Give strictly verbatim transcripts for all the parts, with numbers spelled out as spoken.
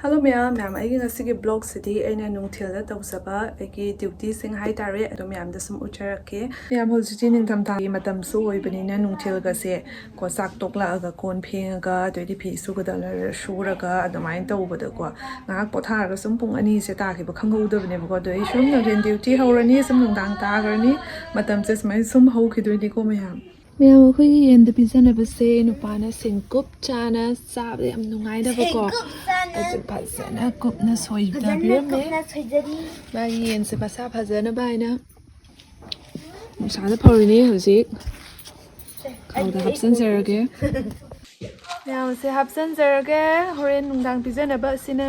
Hello ꯃꯌꯥꯝ, ꯃꯌꯥꯝ ꯑꯩꯒꯤ ꯉꯁꯤꯒꯤ vlogꯁꯤꯗꯤ ꯑꯩꯅ ꯅꯨꯡꯊꯤꯜꯗ ꯇꯧꯖꯕ ꯑꯩꯒꯤ dutyꯁꯤꯡ ꯍꯥꯏꯇꯥꯔꯦ, ꯑꯗꯣ ꯃꯌꯥꯝꯗ ꯁꯨꯝ ꯎꯠꯆꯔꯛꯀꯦ꯫ ꯃꯌꯥꯝ ꯍꯧꯖꯤꯛꯇꯤ ꯅꯤꯡꯊꯝꯊꯥꯒꯤ ꯃꯇꯝꯁꯨ ꯑꯣꯏꯕꯅꯤꯅ ꯅꯨꯡꯊꯤꯜꯒꯁꯦ ꯀꯣ ꯆꯥꯛ ꯇꯣꯛꯂꯛꯑꯒ ꯀꯣꯟ ꯐꯦꯡꯉꯒ ꯑꯗꯩꯗꯤ ꯐꯤ ꯁꯨꯒꯗꯕ ꯁꯨꯔꯒ ꯑꯗꯨꯃꯥꯏꯅ ꯇꯧꯕꯗꯀꯣ ꯉꯥꯏꯍꯥꯛ ꯄꯣꯊꯥꯔꯒ ꯁꯨꯝ ꯄꯨꯡ ꯑꯅꯤꯁꯦ ꯇꯥꯈꯤꯕ ꯈꯪꯍꯧꯗꯕꯅꯦꯕꯀꯣ꯫ ꯑꯗꯣ ꯑꯩ ꯁꯨꯝ ꯅꯨꯡꯊꯤꯜ duty ꯍꯧꯔꯅꯤ, ꯁꯨꯝ ꯅꯨꯡꯗꯥꯡ ꯇꯥꯈ꯭ꯔꯅꯤ, ꯃꯇꯝꯁꯦ ꯁꯨꯃꯥꯏꯅ ꯁꯨꯝ ꯍꯧꯈꯤꯗꯣꯏꯅꯤꯀꯣ ꯃꯌꯥꯝ꯫ ꯃꯌꯥꯝ ꯑꯩꯈꯣꯏꯒꯤ ꯌꯦꯟꯗ ꯄꯤꯖꯅꯕꯁꯦ ꯅꯨꯄꯥꯅ ꯁꯦꯡꯀꯨꯞ ꯆꯥꯅ ꯆꯥꯕꯗ ꯌꯥꯝ ꯅꯨꯡꯉꯥꯏꯅꯕꯀꯣ꯫ ꯑꯗꯨ ꯐꯖꯅ ꯀꯨꯞꯅ ꯁꯣꯏꯕꯤꯔꯝꯃꯦ꯫ ꯃꯥꯒꯤ ꯌꯦꯟꯁꯦ ꯃꯁꯥ ꯐꯖꯅꯕ ꯍꯥꯏꯅ ꯅꯨꯡꯁꯥꯗ ꯐꯧꯔꯤꯅꯦ ꯍꯧꯖꯤꯛ꯫ ꯈꯥꯎꯗ ꯍꯥꯞꯆꯤꯟꯖꯔꯒꯦ꯫ ꯃꯌꯥꯝꯁꯦ ꯍꯥꯞꯆꯤꯟꯖꯔꯒꯦ꯫ ꯍꯣꯔꯦꯟ ꯅꯨꯡꯗꯥꯡ ꯄꯤꯖꯅꯕ ꯑꯁꯤꯅ꯫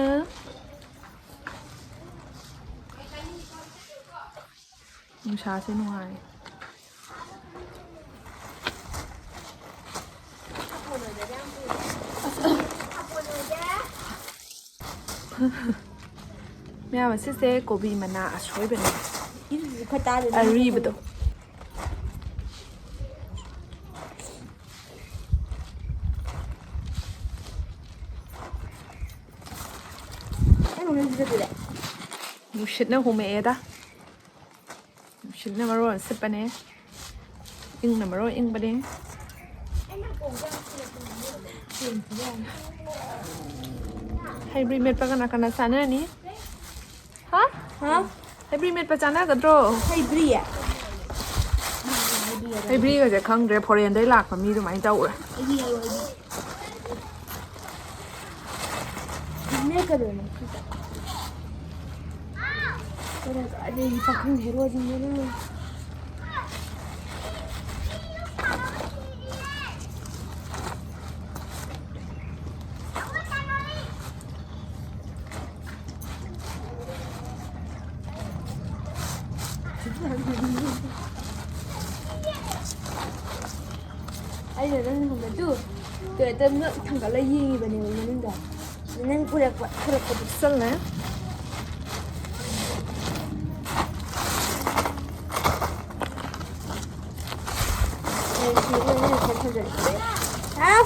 ꯅꯨꯡꯁꯥꯁꯦ ꯅꯨꯡꯉꯥꯏ꯫ ꯃꯌꯥꯝ, ꯑꯁꯤꯁꯦ ꯀꯣꯕꯤ ꯃꯅꯥ ꯑꯁꯣꯏꯕꯅꯦ꯫ ꯑꯔꯤꯕꯗꯣ꯫ ꯅꯨꯡꯁꯤꯠꯅ ꯍꯨꯝꯃꯛꯑꯦꯗ꯫ ꯅꯨꯡꯁꯤꯠꯅ ꯃꯔꯣꯟ ꯁꯤꯠꯄꯅꯦ, ꯏꯪꯅ ꯃꯔꯣꯟ ꯏꯪꯕꯅꯦ꯫ ꯍꯩꯕ꯭ꯔꯤ ꯃꯦꯠꯄ ꯀꯅꯥ ꯀꯅꯥ ꯆꯥꯅꯅꯤ? ꯍꯥ? ꯍꯥ? ꯍꯩꯕ꯭ꯔꯤ ꯃꯦꯠꯄ ꯆꯥꯅꯒꯗ꯭ꯔꯣ? ꯍꯩꯕ꯭ꯔꯤ? ꯍꯩꯕ꯭ꯔꯤꯒꯁꯦ ꯈꯪꯗ꯭ꯔꯦ, ꯐꯣꯔꯦꯟꯗꯩ ꯂꯥꯛꯄ ꯃꯤ ꯑꯗꯨꯃꯥꯏꯅ ꯇꯧꯔꯦ꯫ ꯑꯩꯗꯤ ꯌꯥꯔꯣꯏ, ꯑꯩꯗꯤ꯫ ꯅꯦꯛꯀꯗꯣꯏꯅꯦ ꯁꯤꯗ꯫ ꯀꯩꯅꯣ, ꯑꯗꯩꯗꯤ ꯄꯥꯈꯪ ꯍꯦꯔꯣꯁꯤꯡꯗꯨꯅ꯫ ꯑꯩꯅ ꯅꯪ ꯅꯨꯃꯤꯠꯇꯨ ꯇꯣꯏꯂꯦꯠꯇ ꯉꯛ ꯊꯥꯡꯒꯠꯂ ꯌꯦꯡꯉꯤꯕꯅꯦꯕ ꯃꯅꯨꯡꯗ꯫ ꯅꯪ ꯄꯨꯔꯛꯄ, ꯄꯨꯔꯛꯄꯗꯨ ꯆꯠꯂꯦ꯫ ꯍꯥꯎ꯫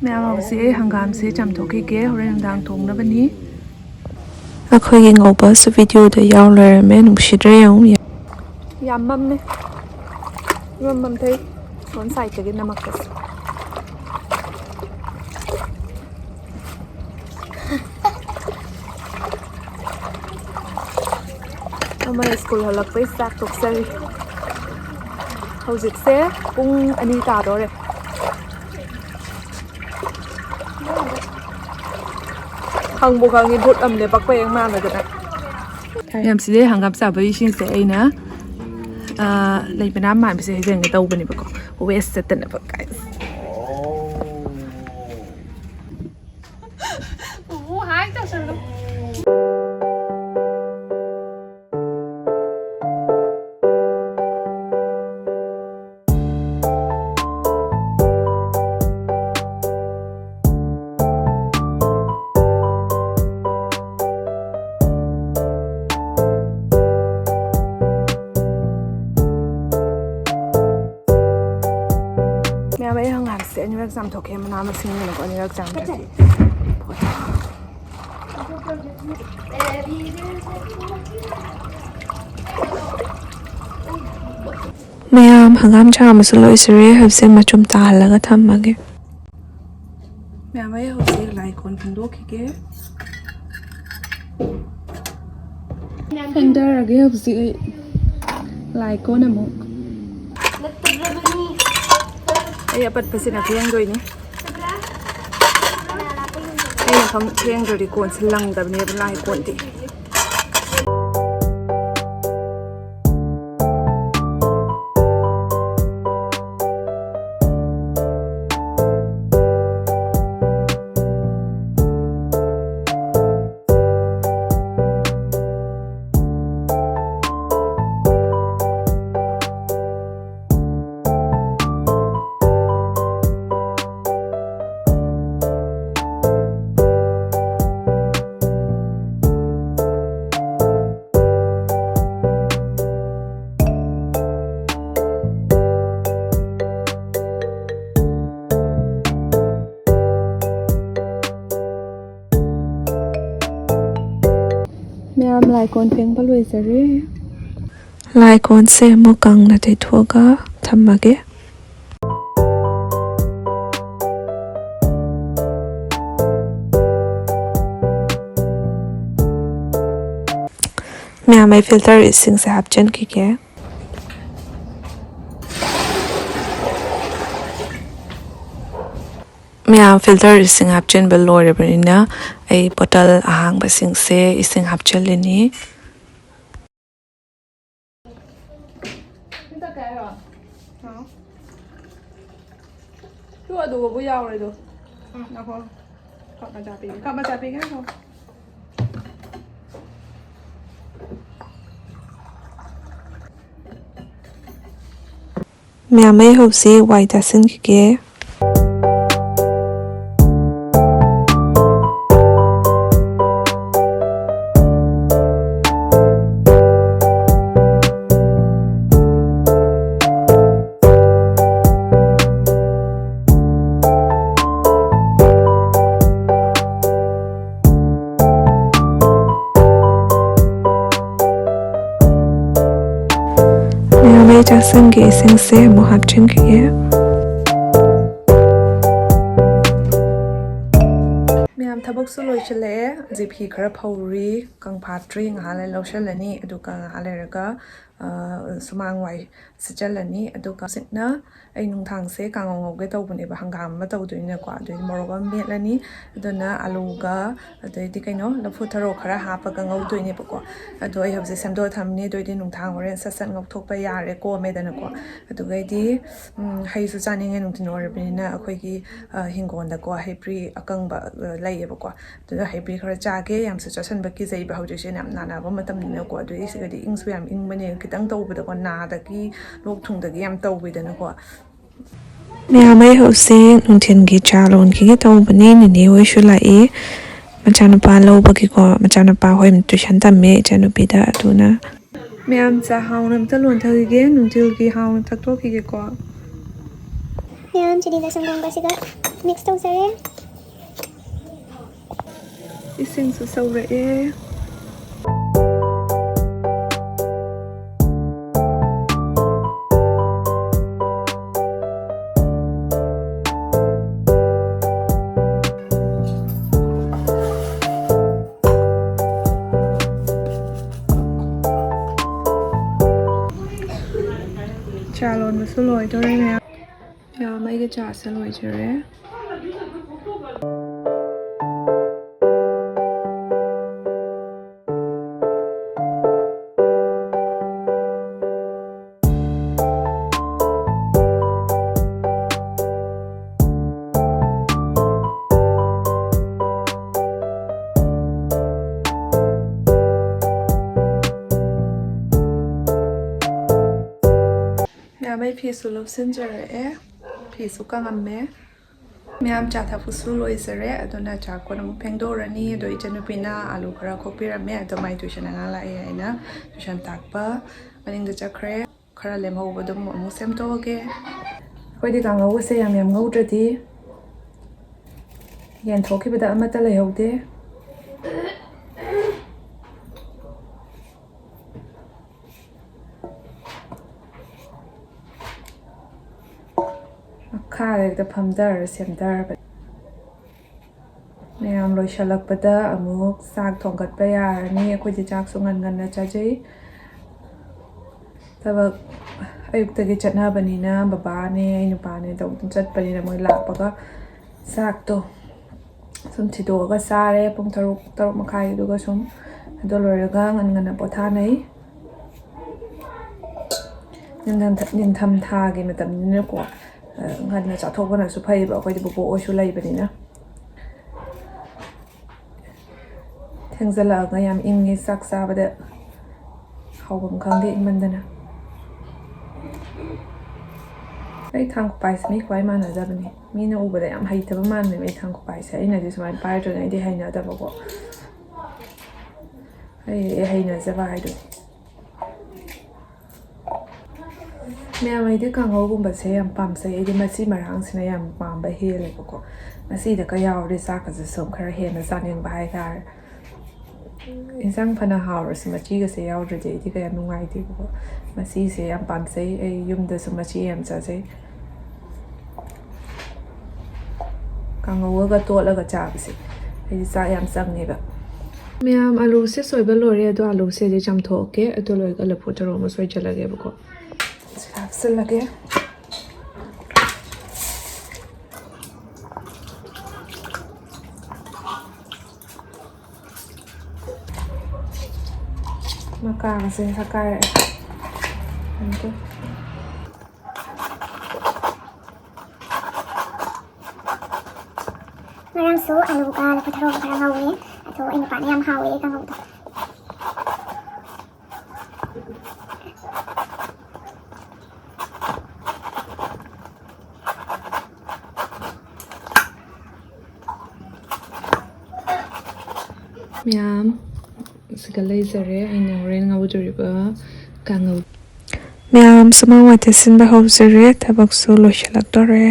ꯃꯌꯥꯝ, ꯍꯧꯖꯤꯛ ꯑꯩ ꯍꯪꯒꯥꯝꯁꯦ ꯆꯥꯝꯊꯣꯛꯈꯤꯒꯦ, ꯍꯣꯔꯦꯟ ꯅꯨꯡꯗꯥꯡ ꯊꯣꯡꯅꯕꯅꯤ꯫ ꯑꯩꯈꯣꯏꯒꯤ ꯉꯧꯕꯁꯨ ꯚꯤꯗꯤꯑꯣꯗ ꯌꯥꯎ ꯂꯩꯔꯝꯃꯦ, ꯅꯨꯡꯁꯤꯗ꯭ꯔꯥ ꯌꯦꯡꯉꯨ꯫ ꯌꯥꯝ ꯃꯝꯃꯦ꯫ ꯌꯥꯝ ꯃꯝꯊꯩ꯫ ꯁꯣꯝ ꯁꯥꯏꯠꯇꯒꯤ ꯅꯝꯃꯛꯄꯁꯦ꯫ ꯑꯃꯅ ꯁ꯭ꯀꯨꯜ ꯍꯜꯂꯛꯄꯩ ꯆꯥꯛ ꯇꯣꯛꯆꯔꯤ꯫ ꯍꯧꯖꯤꯛꯁꯦ ꯄꯨꯡ ꯑꯅꯤ ꯇꯥꯗꯣꯔꯦ꯫ ꯈꯪꯕꯨ ꯈꯪꯉꯤ, ꯚꯨꯠ ꯑꯃ ꯂꯦꯞꯄꯛꯄ ꯍꯦꯛ ꯃꯥꯟꯕꯗꯨꯅ꯫ ꯌꯥꯝ ꯁꯤꯗꯩ ꯍꯪꯒꯥꯝ ꯆꯥꯕꯒꯤ ꯏꯁꯤꯡꯁꯦ ꯑꯩꯅ, ꯑ, ꯂꯩ ꯃꯅꯥ ꯃꯥꯟꯕꯁꯦ ꯍꯩꯖꯤꯟꯒꯦ ꯇꯧꯕꯅꯦꯕꯀꯣ, ꯋꯦꯁ ꯆꯠꯇꯅꯕ, ꯒꯥꯏꯁ꯫ ꯄꯨꯄꯨ ꯍꯥꯏ ꯇꯧꯁꯜꯂꯨ꯫ ꯃꯌꯥꯝ, ꯑꯩ ꯍꯪꯒꯥꯝꯁꯦ ꯑꯅꯤꯔꯛ ꯆꯥꯝꯊꯣꯛꯀꯦ, ꯃꯅꯥ ꯃꯁꯤꯡꯅꯤꯅꯀꯣ, ꯑꯅꯤꯔꯛ ꯆꯥꯝꯗ꯭ꯔꯗꯤ꯫ ꯃꯌꯥꯝ, ꯍꯪꯒꯥꯝ ꯆꯥꯝꯕꯁꯨ ꯂꯣꯏꯁꯤꯔꯦ꯫ ꯍꯧꯖꯤꯛ ꯃꯆꯨꯝ ꯇꯥꯍꯜꯂꯒ ꯊꯝꯃꯒꯦ꯫ ꯃꯌꯥꯝ, ꯑꯩ ꯍꯧꯖꯤꯛ ꯂꯥꯏ ꯀꯣꯟ ꯐꯦꯡꯗꯣꯛꯈꯤꯒꯦ꯫ ꯐꯦꯡꯗꯔꯒꯦ ꯍꯧꯖꯤꯛ ꯑꯩ ꯂꯥꯏ ꯀꯣꯟ ꯑꯃꯨꯛ꯫ ꯑꯩ ꯑꯄꯠꯄꯁꯤꯅ ꯐꯦꯡꯗꯣꯏꯅꯤ꯫ ꯑꯩꯅ ꯐꯝ-, ꯐꯦꯡꯗ꯭ꯔꯗꯤ ꯀꯣꯟꯁꯦ ꯂꯪꯗꯕꯅꯦꯕ, ꯂꯥꯏ ꯀꯣꯟꯗꯤ꯫ ꯂꯥꯏ ꯀꯣꯟ ꯐꯦꯡꯕ ꯂꯣꯏꯖꯔꯦ꯫ ꯂꯥꯏ ꯀꯣꯟꯁꯦ ꯑꯃꯨꯛ ꯀꯪꯅ ꯇꯩꯊꯣꯛꯑꯒ ꯊꯝꯃꯒꯦ꯫ ꯃꯌꯥꯝ, ꯑꯩ ꯐꯤꯜꯇꯔ ꯏꯁꯤꯡꯁꯦ ꯍꯥꯞꯆꯤꯟꯈꯤꯒꯦ꯫ ꯃꯌꯥꯝ, ꯐꯤꯜꯇꯔ ꯏꯁꯤꯡ ꯍꯥꯞꯆꯤꯟꯕ ꯂꯣꯏꯔꯕꯅꯤꯅ ꯑꯩ ꯕꯣꯇꯜ ꯑꯍꯥꯡꯕꯁꯤꯡꯁꯦ ꯏꯁꯤꯡ ꯍꯥꯞꯆꯤꯜꯂꯤꯅꯤ꯫ ꯇꯨ ꯑꯗꯨꯒꯕꯨ ꯌꯥꯎꯔꯦꯗꯣ꯫ ꯉꯥꯏꯈꯣ꯫ ꯀꯞ ꯃꯆꯥ ꯄꯤꯒꯦ꯫ ꯀꯞ ꯃꯆꯥ ꯄꯤꯒꯦ꯫ ꯉꯥꯏꯈꯣ꯫ ꯃꯌꯥꯝ, ꯑꯩ ꯍꯧꯖꯤꯛ ꯋꯥꯏ ꯇꯥꯁꯤꯟꯈꯤꯒꯦ꯫ ꯃꯌꯥꯝ, ꯑꯩ ꯆꯥꯛꯁꯪꯒꯤ ꯏꯁꯤꯡꯁꯦ ꯑꯃꯨꯛ ꯍꯥꯞꯆꯤꯟꯈꯤꯒꯦ꯫ ꯃꯌꯥꯝ, ꯊꯕꯛꯁꯨ ꯂꯣꯏꯁꯤꯜꯂꯛꯑꯦ꯫ ꯍꯧꯖꯤꯛ ꯐꯤ ꯈꯔ ꯐꯧꯔꯤ, ꯀꯪꯐꯥꯠꯇ꯭ꯔꯤ, ꯉꯥꯏꯍꯥꯛ ꯂꯩꯔ ꯂꯧꯁꯤꯜꯂꯅꯤ꯫ ꯑꯗꯨꯒ ꯉꯥꯏꯍꯥꯛ ꯂꯩꯔꯒ, ꯑ, ꯁꯨꯃꯥꯡ ꯋꯥꯏ ꯁꯤꯠꯆꯜꯂꯅꯤ꯫ ꯑꯗꯨꯒ ꯍꯧꯖꯤꯛꯅ ꯑꯩ ꯅꯨꯡꯗꯥꯡꯁꯦ ꯀꯥꯡꯉꯧ ꯉꯧꯒꯦ ꯇꯧꯕꯅꯦꯕ, ꯍꯪꯒꯥꯝ ꯑꯃ ꯇꯧꯗꯣꯏꯅꯤꯅꯀꯣ꯫ ꯑꯗꯨꯒꯤ ꯃꯣꯔꯣꯛ ꯑꯃ ꯃꯦꯠꯂꯅꯤ꯫ ꯑꯗꯨꯅ ꯑꯂꯨꯒ, ꯑꯗꯩꯗꯤ ꯀꯩꯅꯣ, ꯂꯐꯨ ꯊꯔꯣ ꯈꯔ ꯍꯥꯞꯄꯒ ꯉꯧꯗꯣꯏꯅꯦꯕꯀꯣ꯫ ꯑꯗꯣ ꯑꯩ ꯍꯧꯖꯤꯛ ꯁꯦꯝꯗꯣꯛꯑ ꯊꯝꯅꯤ꯫ ꯑꯗꯨꯑꯣꯏꯗꯤ ꯅꯨꯡꯗꯥꯡ ꯍꯣꯔꯦꯟ ꯁꯠ ꯁꯠ ꯉꯧꯊꯣꯛꯄ ꯌꯥꯔꯦ, ꯀꯣꯝꯃꯦꯗꯅꯀꯣ꯫ ꯑꯗꯨꯒꯩꯗꯤ, ꯎꯝ, ꯍꯩꯁꯨ ꯆꯥꯅꯤꯡꯉꯦ, ꯅꯨꯡꯊꯤꯜ ꯑꯣꯏꯔꯕꯅꯤꯅ꯫ ꯑꯩꯈꯣꯏꯒꯤ, ꯑ, ꯍꯤꯡꯒꯣꯜꯗꯀꯣ ꯍꯩꯕ꯭ꯔꯤ ꯑꯀꯪꯕ, ꯑ, ꯂꯩꯌꯦꯕꯀꯣ꯫ ꯑꯗꯨꯗ ꯍꯩꯕ꯭ꯔꯤ ꯈꯔ ꯆꯥꯒꯦ꯫ ꯌꯥꯝꯁꯨ ꯆꯥꯁꯟꯕ ꯀꯤꯖꯩꯕ꯫ ꯍꯧꯖꯤꯛꯁꯦ ꯌꯥꯝ ꯅꯥꯅꯕ ꯃꯇꯝꯅꯤꯅꯀꯣ꯫ ꯑꯗꯨꯒꯤ ꯁꯤꯒꯗꯤ ꯏꯪꯁꯨ ꯌꯥꯝ ꯏꯪꯕꯅꯦ꯫ ꯈꯤꯇꯪ ꯇꯧꯕꯗꯀꯣ, ꯅꯥꯗꯒꯤ, ꯂꯣꯛ ꯊꯨꯡꯗꯒꯤ ꯌꯥꯝ ꯇꯧꯋꯤꯗꯅꯀꯣ꯫ ꯃꯌꯥꯝ, ꯑꯩ ꯍꯧꯖꯤꯛ ꯅꯨꯡꯊꯤꯜꯒꯤ ꯆꯥ ꯂꯣꯟꯈꯤꯒꯦ ꯇꯧꯕꯅꯤ꯫ ꯅꯦꯅꯦ ꯍꯣꯏꯁꯨ ꯂꯥꯛꯏ꯫ ꯃꯆꯥꯅꯨꯄꯥ ꯂꯧꯕꯒꯤꯀꯣ꯫ ꯃꯆꯥꯅꯨꯄꯥ ꯍꯣꯏ ꯇꯨꯏꯁꯟ ꯇꯝꯃꯦ ꯏꯆꯥꯅꯨꯄꯤꯗ꯫ ꯑꯗꯨꯅ ꯃꯌꯥꯝ, ꯆꯥ ꯍꯥꯎꯅ ꯑꯝꯇ ꯂꯣꯟꯊꯈꯤꯒꯦ꯫ ꯅꯨꯡꯊꯤꯜꯒꯤ ꯍꯥꯎꯅ ꯊꯛꯇꯣꯛꯈꯤꯒꯦꯀꯣ꯫ ꯃꯌꯥꯝ, ꯆꯤꯅꯤꯒ ꯁꯪꯒꯣꯝꯒꯁꯤꯒ ꯃꯤꯛꯁ ꯇꯧꯖꯔꯦ꯫ ꯏꯁꯤꯡꯁꯨ ꯁꯧꯔꯛꯑꯦ꯫ ꯆꯥ ꯂꯣꯟꯕꯁꯨ ꯂꯣꯏꯗꯣꯔꯦ ꯃꯌꯥꯝ꯫ ꯃꯌꯥꯝ, ꯑꯩꯒꯤ ꯆꯥꯁꯦ ꯂꯣꯏꯖꯔꯦ꯫ ꯃꯌꯥꯝ, ꯑꯩ ꯐꯤꯁꯨ ꯂꯧꯁꯤꯟꯖꯔꯛꯑꯦ, ꯐꯤꯁꯨ ꯀꯪꯉꯝꯃꯦ꯫ ꯃꯌꯥꯝ, ꯆꯥ ꯊꯛꯄꯁꯨ ꯂꯣꯏꯖꯔꯦ, ꯑꯗꯨꯅ ꯆꯥ ꯀꯣꯟ ꯑꯃꯨꯛ ꯐꯦꯡꯗꯣꯛꯎꯔꯅꯤ꯫ ꯑꯗꯣ ꯏꯆꯟꯅꯨꯄꯤꯅ ꯑꯥꯂꯨ ꯈꯔ ꯈꯣꯛꯄꯤꯔꯝꯃꯦ, ꯑꯗꯣ ꯃꯥꯏ ꯇ꯭ꯌꯨꯁꯟ ꯑꯉꯥꯡ ꯂꯥꯛꯑꯦ ꯍꯥꯏꯅ ꯇ꯭ꯌꯨꯁꯟ ꯇꯥꯛꯄ ꯃꯅꯤꯡꯗ ꯆꯠꯈ꯭ꯔꯦ꯫ ꯈꯔ ꯂꯦꯝꯍꯧꯕꯗꯣ ꯑꯃꯨꯛ, ꯑꯃꯨꯛ ꯁꯦꯝꯗꯣꯛꯑꯒꯦ꯫ ꯑꯩꯈꯣꯏꯗꯤ ꯀꯥꯡꯉꯧꯒꯁꯦ ꯌꯥꯝ ꯌꯥꯝ ꯉꯧꯗ꯭ꯔꯗꯤ ꯌꯦꯟ ꯊꯣꯛꯈꯤꯕꯗ ꯑꯃꯠꯇ ꯂꯩꯍꯧꯗꯦ꯫ ꯃꯈꯥꯗ ꯍꯦꯛꯇ ꯐꯝꯊꯔ ꯁꯦꯝꯊꯔꯕꯅꯤ꯫ ꯃꯌꯥꯝ ꯂꯣꯏꯁꯤꯜꯂꯛꯄꯗ ꯑꯃꯨꯛ ꯆꯥꯛ ꯊꯣꯡꯒꯠꯄ ꯌꯥꯔꯅꯤ꯫ ꯑꯩꯈꯣꯏꯗꯤ ꯆꯥꯛꯁꯨ ꯉꯟ ꯉꯟꯅ ꯆꯥꯖꯩ꯫ ꯊꯕꯛ ꯑꯌꯨꯛꯇꯒꯤ ꯆꯠꯅꯕꯅꯤꯅ, ꯕꯕꯥꯅꯦ ꯑꯩ ꯅꯨꯄꯥꯅꯦ ꯇꯧꯗꯅ ꯆꯠꯄꯅꯤꯅ, ꯃꯣꯏ ꯂꯥꯛꯄꯒ ꯆꯥꯛꯇꯣ ꯁꯨꯝ ꯊꯤꯗꯣꯛꯑꯒ ꯆꯥꯔꯦ ꯄꯨꯡ ꯇꯔꯨꯛ, ꯇꯔꯨꯛ ꯃꯈꯥꯏꯗꯨꯒ ꯁꯨꯝ꯫ ꯑꯗꯨ ꯂꯣꯏꯔꯒ ꯉꯟ ꯉꯟꯅ ꯄꯣꯊꯥꯅꯩ꯫ ꯅꯤꯡꯊꯝ-, ꯅꯤꯡꯊꯝ ꯊꯥꯒꯤ ꯃꯇꯝꯅꯤꯅꯀꯣ, ꯑ, ꯉꯟꯅ ꯆꯥꯊꯣꯛꯄꯅꯁꯨ ꯐꯩꯌꯦꯕ, ꯑꯩꯈꯣꯏꯗꯤ ꯕꯣꯕꯣꯛ ꯍꯣꯏꯁꯨ ꯂꯩꯕꯅꯤꯅ꯫ ꯊꯦꯡꯖꯜꯂꯛꯑꯒ ꯌꯥꯝ ꯏꯪꯉꯦ, ꯆꯥꯛ ꯆꯥꯕꯗ ꯍꯥꯎꯐꯝ ꯈꯪꯗꯦ ꯏꯪꯃꯟꯗꯅ꯫ ꯑꯩ ꯊꯥꯡ ꯈꯨꯄꯥꯏꯁꯦ ꯃꯤ ꯈ꯭ꯋꯥꯏ ꯃꯥꯟꯅꯗꯕꯅꯦ꯫ ꯃꯤꯅ ꯎꯕꯗ ꯌꯥꯝ ꯍꯩꯇꯕ ꯃꯥꯟꯕꯅꯦ ꯑꯩ ꯊꯥꯡ ꯈꯨꯄꯥꯏꯁꯦ꯫ ꯑꯩꯅꯗꯤ ꯁꯨꯃꯥꯏꯅ ꯄꯥꯏꯗ꯭ꯔꯤꯉꯩꯗꯤ ꯍꯩꯅꯗꯕꯀꯣ꯫ ꯑꯩ, ꯑꯩ ꯍꯩꯅꯖꯕ ꯍꯥꯏꯗꯨꯅꯤ꯫ ꯃꯌꯥꯝ, ꯑꯩꯗꯤ ꯀꯥꯡꯍꯧꯒꯨꯝꯕꯁꯦ ꯌꯥꯝ ꯄꯥꯝꯖꯩ꯫ ꯑꯩꯗꯤ ꯃꯆꯤ ꯃꯔꯥꯡꯁꯤꯅ ꯌꯥꯝ ꯄꯥꯝꯕ ꯍꯦꯜꯂꯦꯕꯀꯣ꯫ ꯃꯆꯤꯗꯀ ꯌꯥꯎꯔꯗꯤ ꯆꯥꯛꯀꯁꯦ ꯁꯨꯝ ꯈꯔ ꯍꯦꯟꯅ ꯆꯥꯅꯤꯡꯕ ꯍꯥꯏꯇꯥꯔꯦ꯫ ꯏꯟꯁꯥꯡ ꯐꯅ ꯍꯥꯎꯔꯁꯨ ꯃꯆꯤꯒꯁꯦ ꯌꯥꯎꯗ꯭ꯔꯗꯤ ꯑꯩꯗꯤ ꯀꯌꯥ ꯅꯨꯡꯉꯥꯏꯇꯦꯕꯀꯣ꯫ ꯃꯆꯤꯁꯦ ꯌꯥꯝ ꯄꯥꯝꯖꯩ꯫ ꯑꯩ ꯌꯨꯝꯗꯁꯨ ꯃꯆꯤ ꯌꯥꯝ ꯆꯥꯖꯩ꯫ ꯀꯥꯡꯉꯧꯒ ꯇꯣꯠꯂꯒ ꯆꯥꯕꯁꯦ ꯑꯩꯗꯤ ꯆꯥꯛ ꯌꯥꯝ ꯆꯪꯉꯦꯕ꯫ ꯃꯌꯥꯝ, ꯑꯂꯨꯁꯦ ꯁꯣꯏꯕ ꯂꯣꯏꯔꯦ, ꯑꯗꯣ ꯑꯂꯨꯁꯦ ꯍꯧꯖꯤꯛ ꯆꯥꯝꯊꯣꯛꯀꯦ꯫ ꯑꯗꯨ ꯂꯣꯏꯔꯒ ꯂꯐꯨ ꯊꯔꯣ ꯑꯃ ꯁꯣꯏꯖꯜꯂꯒꯦꯕꯀꯣ꯫ ꯍꯥꯞꯆꯤꯜꯂꯒꯦ꯫ ꯃꯀꯥꯒꯁꯦ ꯁꯛꯀꯥꯏꯔꯛꯑꯦ꯫ ꯑꯗꯨ ꯉꯔꯥꯡꯁꯨ ꯑꯂꯨꯒ ꯂꯐꯨ ꯊꯔꯣꯒ ꯈꯔ ꯉꯧꯋꯦ꯫ ꯑꯗꯣ ꯑꯩ ꯅꯨꯄꯥꯅ ꯌꯥꯝ ꯍꯥꯎꯋꯦ ꯀꯥꯡꯍꯧꯗꯣ꯫ ꯃꯌꯥꯝ ꯁꯤꯒ ꯂꯩꯖꯔꯦ꯫ ꯑꯩꯅ ꯍꯣꯔꯦꯟ ꯉꯧꯗꯣꯔꯤꯕ ꯀꯥꯡꯉꯧ꯫ ꯃꯌꯥꯝ ꯁꯨꯃꯥꯡ ꯋꯥꯏ ꯇꯩꯁꯤꯟꯕ ꯍꯧꯖꯔꯦ꯫ ꯊꯕꯛꯁꯨ ꯂꯣꯏꯁꯤꯜꯂꯛꯇꯣꯔꯦ꯫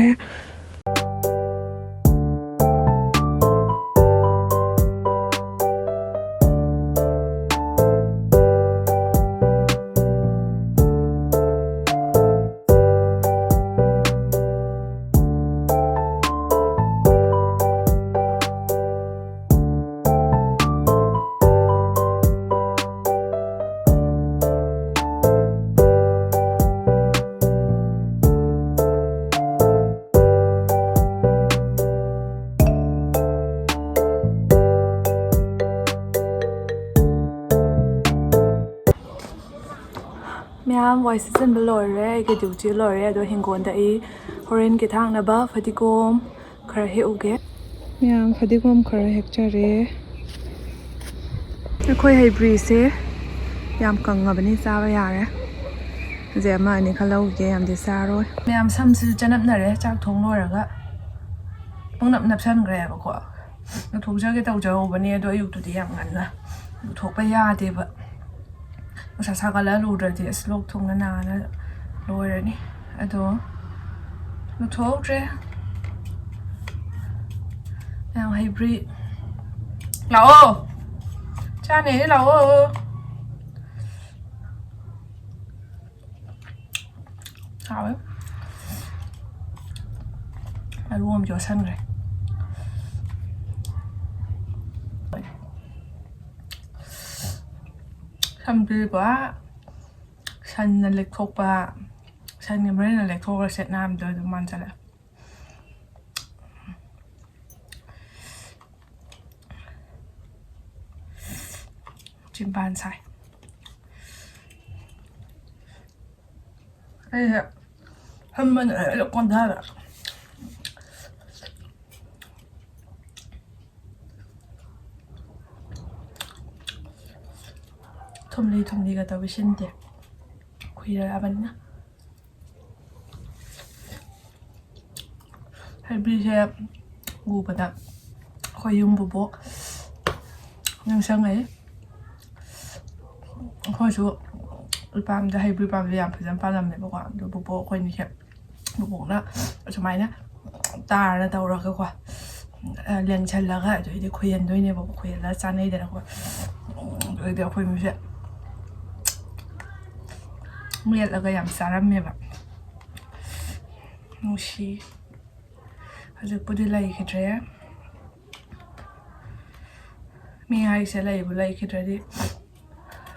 ꯃꯌꯥꯝ ꯋꯥꯏ ꯁꯤꯠꯆꯤꯟꯕ ꯂꯣꯏꯔꯦ, ꯑꯩꯒꯤ ꯗ꯭ꯌꯨꯇꯤ ꯂꯣꯏꯔꯦ꯫ ꯑꯗꯣ ꯍꯤꯡꯒꯣꯜꯗ ꯑꯩ ꯍꯣꯔꯦꯟꯒꯤ ꯊꯥꯛꯅꯕ ꯐꯗꯤꯒꯣꯝ ꯈꯔ ꯍꯦꯛꯎꯒꯦ꯫ ꯃꯌꯥꯝ ꯐꯗꯤꯒꯣꯝ ꯈꯔ ꯍꯦꯛꯆꯔꯦ꯫ ꯑꯩꯈꯣꯏ ꯍꯩꯕ꯭ꯔꯤꯁꯦ ꯌꯥꯝ ꯀꯪꯉꯕꯅꯤ, ꯆꯥꯕ ꯌꯥꯔꯦ꯫ ꯍꯧꯖꯤꯛ ꯑꯃ ꯑꯅꯤ ꯈꯔ ꯂꯧꯈꯤꯒꯦ, ꯌꯥꯝꯗꯤ ꯆꯥꯔꯣꯏ꯫ ꯃꯌꯥꯝ ꯁꯝꯁꯤꯁꯨ ꯆꯅꯞꯅꯔꯦ ꯆꯥꯛ ꯊꯣꯡ ꯂꯣꯏꯔꯒ꯫ ꯄꯪꯅꯞ ꯅꯞꯁꯟꯈ꯭ꯔꯦꯕꯀꯣ꯫ ꯂꯨꯊꯣꯛꯆꯒꯦ ꯇꯧꯖꯍꯧꯕꯅꯦ, ꯑꯗꯣ ꯑꯌꯨꯛꯇꯨꯗꯤ ꯌꯥꯝ ꯉꯟꯅ ꯂꯨꯊꯣꯛꯄ ꯌꯥꯗꯦꯕ꯫ ꯅꯨꯡꯁꯥ ꯁꯥꯒꯠꯂ ꯂꯨꯗ꯭ꯔꯗꯤ ꯑꯁ ꯂꯣꯛ ꯊꯨꯡꯅ ꯅꯥꯅ ꯂꯣꯏꯔꯅꯤ꯫ ꯑꯗꯣ ꯂꯨꯊꯣꯛꯍꯧꯗ꯭ꯔꯦ꯫ ꯌꯥꯝ ꯍꯩꯕ꯭ꯔꯤ꯫ ꯂꯥꯛꯑꯣ꯫ ꯆꯥꯅꯦꯅꯦ ꯂꯥꯛꯑꯣ꯫ ꯍꯥꯎꯋꯦ꯫ ꯃꯔꯨ ꯑꯃ ꯌꯣꯠꯁꯟꯈ꯭ꯔꯦ꯫ ꯁꯝꯗꯨꯗꯤꯀꯣ, ꯁꯟꯅ ꯂꯦꯛꯊꯣꯛꯄ, ꯁꯟꯒꯤ ꯃꯔꯤꯟꯅ ꯂꯦꯛꯊꯣꯛꯑꯒ ꯁꯦꯠꯅꯔꯝꯗꯣꯏ ꯑꯗꯨꯝ ꯃꯥꯟꯁꯤꯜꯂꯛꯑꯦ꯫ ꯆꯤꯝꯕꯥꯟ ꯁꯥꯏ꯫ ꯑꯩꯁꯦ ꯐꯝꯕꯅ ꯂꯣꯏꯅ ꯀꯣꯟꯊꯔꯦ꯫ ꯊꯨꯝꯂꯤ ꯊꯨꯝꯂꯤꯒ ꯇꯧꯕꯤ ꯁꯤꯟꯗꯦ, ꯈꯨꯏꯔꯛꯑꯕꯅꯤꯅ꯫ ꯍꯩꯕꯤꯁꯦ ꯎꯕꯗ ꯑꯩꯈꯣꯏ ꯌꯨꯝ ꯕꯨꯕꯣꯛ ꯅꯤꯡꯁꯤꯡꯉꯛꯏ꯫ ꯑꯩꯈꯣꯏꯁꯨ ꯏꯄꯥꯝꯗ ꯍꯩꯕꯤ ꯄꯥꯝꯕꯤ ꯌꯥꯝ ꯐꯖꯅ ꯄꯥꯜꯂꯝꯃꯦꯕꯀꯣ꯫ ꯑꯗꯨ ꯕꯨꯕꯣꯛ ꯑꯩꯈꯣꯏꯅꯤꯁꯦ ꯕꯨꯕꯣꯛꯅ ꯑꯁꯨꯃꯥꯏꯅ ꯇꯥꯔꯅ ꯇꯧꯔꯒꯀꯣ, ꯑ, ꯂꯦꯡꯁꯜꯂꯒ ꯑꯗꯨꯗꯩꯗꯤ ꯈꯣꯏꯍꯟꯗꯣꯏꯅꯦꯕꯀꯣ꯫ ꯈꯣꯏꯍꯜꯂꯒ ꯆꯥꯅꯩꯗꯅꯀꯣ꯫ ꯑꯗꯨꯗꯩꯗꯤ ꯑꯩꯈꯣꯏ ꯃꯤꯁꯦ ꯃꯦꯠꯂꯒ ꯌꯥꯝ ꯆꯥꯔꯝꯃꯦꯕ꯫ ꯅꯨꯡꯁꯤ꯫ ꯍꯧꯖꯤꯛꯄꯨꯗꯤ ꯂꯩꯈꯤꯗ꯭ꯔꯦ꯫ ꯃꯤ ꯍꯥꯏꯁꯦ ꯂꯩꯕꯨ ꯂꯩꯈꯤꯗ꯭ꯔꯗꯤ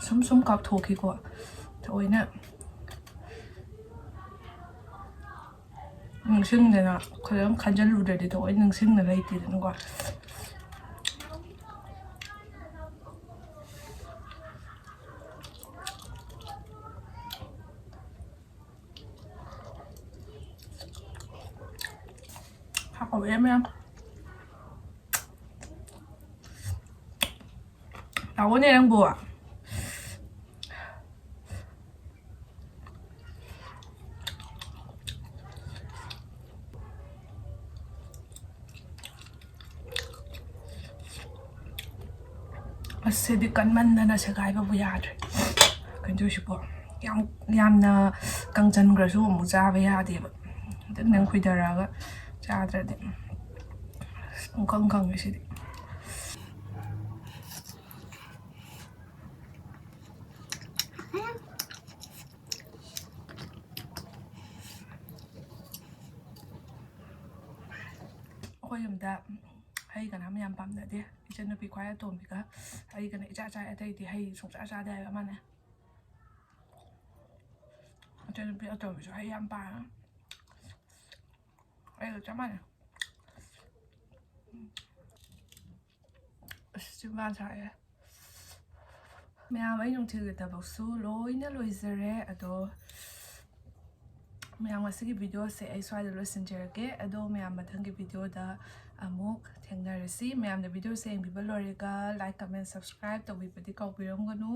ꯁꯨꯝ ꯁꯨꯝ ꯀꯥꯎꯊꯣꯛꯈꯤꯀꯣ꯫ ꯊꯑꯣꯏꯅ ꯅꯤꯡꯁꯤꯡꯗꯅ ꯐꯖꯅ ꯈꯟꯖꯤꯜꯂꯨꯗ꯭ꯔꯗꯤ ꯊꯑꯣꯏꯅ ꯅꯤꯡꯁꯤꯡꯅ ꯂꯩꯇꯦꯗꯅꯀꯣ꯫ ꯍꯥꯎꯋꯦ ꯃꯌꯥꯝ꯫ ꯇꯥꯎꯑꯣꯅꯦ ꯅꯪꯕꯨ꯫ ꯑꯁ, ꯁꯤꯗꯤ ꯀꯟꯃꯟꯗꯅ ꯁꯦꯒꯥꯏꯕꯕꯨ ꯌꯥꯗ꯭ꯔꯦ꯫ ꯀꯩꯅꯣ ꯇꯧꯔꯤꯁꯤꯕꯣ? ꯌꯥꯝ, ꯌꯥꯝꯅ ꯀꯪꯁꯟꯈ꯭ꯔꯁꯨ ꯑꯃꯨꯛ ꯆꯥꯕ ꯌꯥꯗꯦꯕ꯫ ꯈꯤꯇꯪ ꯈꯤꯇꯪ ꯈꯣꯏꯊꯔꯛꯑꯒ ꯆꯥꯗ꯭ꯔꯗꯤ꯫ ꯑꯁ, ꯄꯨꯡꯀꯪ ꯀꯪꯉꯦ ꯁꯤꯗꯤ꯫ ꯑꯩꯈꯣꯏ ꯌꯨꯝꯗ ꯍꯩ ꯀꯅꯥꯝ ꯌꯥꯝ ꯄꯥꯝꯅꯗꯦ꯫ ꯏꯆꯟꯅꯨꯄꯤ ꯈ꯭ꯋꯥꯏ ꯑꯇꯣꯝꯕꯤꯒ ꯑꯩꯒꯅ ꯏꯆꯥ ꯆꯥꯏ, ꯑꯇꯩꯗꯤ ꯍꯩ ꯁꯨꯡꯆꯥ ꯆꯥꯗꯦ ꯍꯥꯏꯕ ꯑꯃꯅꯦ꯫ ꯏꯆꯟꯅꯨꯄꯤ ꯑꯇꯣꯝꯕꯤꯁꯨ ꯍꯩ ꯌꯥꯝ ꯄꯥꯝꯃꯦ꯫ ꯑꯩꯒ ꯆꯞ ꯃꯥꯟꯅꯩ꯫ ꯑꯁ, ꯆꯤꯝꯕꯥꯟ ꯁꯥꯏꯌꯦ꯫ ꯃꯌꯥꯝ, ꯑꯩ ꯅꯨꯡꯊꯤꯜꯒꯤ ꯊꯕꯛꯁꯨ ꯂꯣꯏꯅ ꯂꯣꯏꯖꯔꯦ꯫ ꯑꯗꯣ ꯃꯌꯥꯝ, ꯉꯁꯤꯒꯤ ꯚꯤꯗꯤꯑꯣꯁꯦ ꯑꯩ ꯁ꯭ꯋꯥꯏꯗ ꯂꯣꯏꯁꯤꯟꯖꯔꯒꯦ꯫ ꯑꯗꯣ ꯃꯌꯥꯝ, ꯃꯊꯪꯒꯤ ꯚꯤꯗꯤꯑꯣꯗ ꯑꯃꯨꯛ ꯊꯦꯡꯅꯔꯁꯤ꯫ ꯃꯌꯥꯝꯅ ꯚꯤꯗꯤꯑꯣꯁꯦ ꯌꯦꯡꯕꯤꯕ ꯂꯣꯏꯔꯒ like, comment, subscribe ꯇꯧꯕꯤꯕꯗꯤ ꯀꯥꯎꯕꯤꯔꯝꯒꯅꯨ꯫